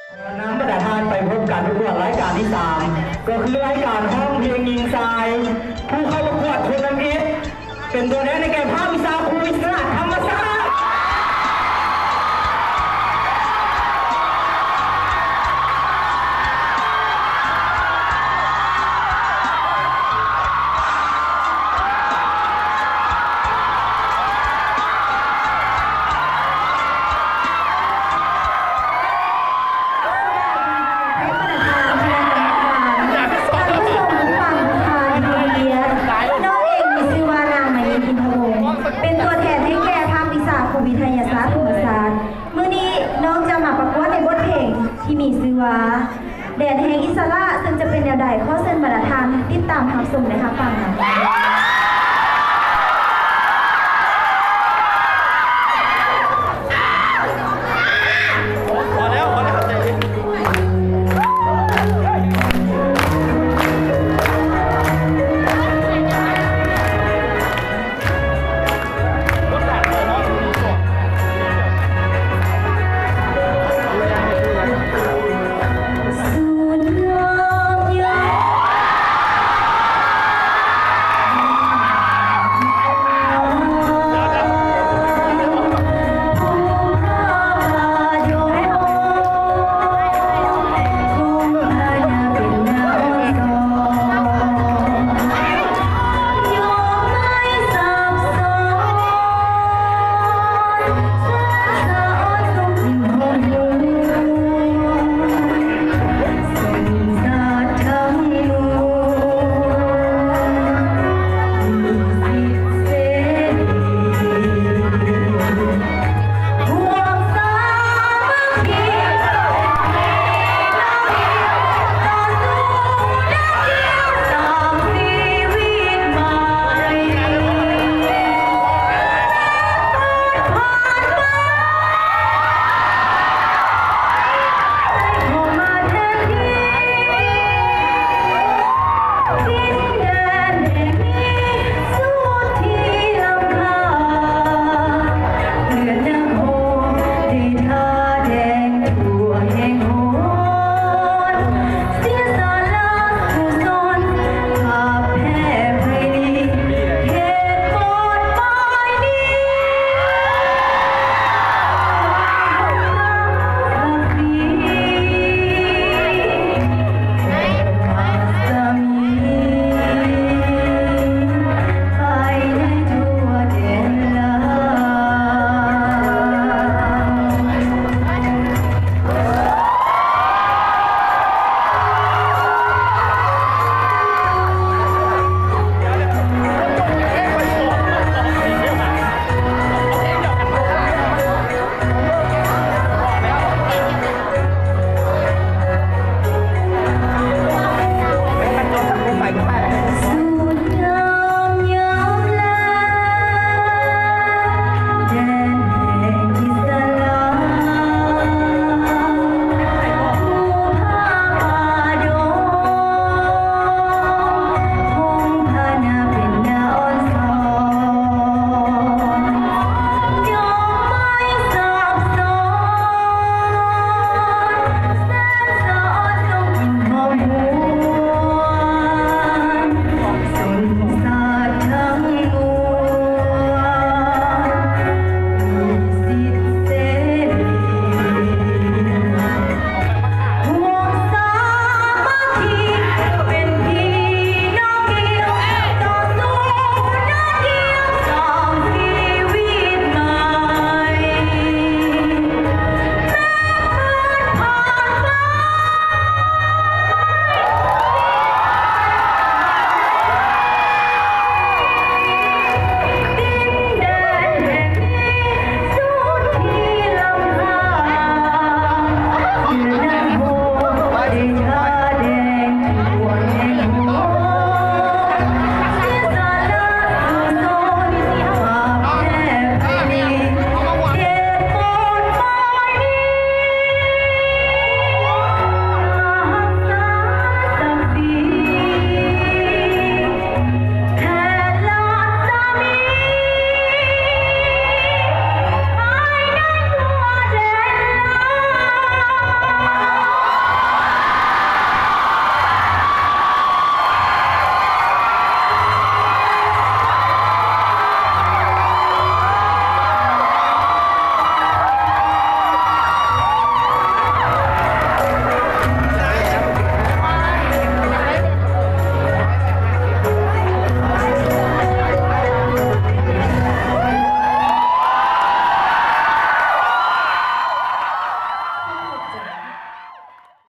ນຳບັນດາທ່ານໄປພົບການປະກວດລາຍການທີສາມ ກໍຄືລາຍການຮ້ອງເພງຍິງຊາຍ. ຜູ້ເຂົ້າປະກວດຄົນທຳອິດ ເປັນຕົວແທນໃຫ້ແກ່ພາກວິຊາຄູອິດສະຫຼະທຳມະຊາດ. ໃຫ້ປະທານຄະນະກຳມະການ ທ່ານຜູ້ຊົງຄຸນຟັງທຸກທ່ານທີ່ເຄົາລົບ. ນ້ອງເອງມີຊື່ວ່ານາງມະນີ ອິນທະວົງ ເປັນຕົວແທນໃຫ້ແກ່ພາກວິຊາພູວິທະຍາສາດທຳມະຊາດ. ມື້ນີ້ນ້ອງຈະມາປະກວດໃນບົດເພງທີ່ມີຊື່ວ່າ ແດນແຫ່ງອິດສະຫຼະ ເຊິ່ງຈະເປັນແນວໃດ ຂໍເຊີນບັນດາທ່ານຕິດຕາມຮັບຊົມ ແລະ ຮັບຟັງນຳ.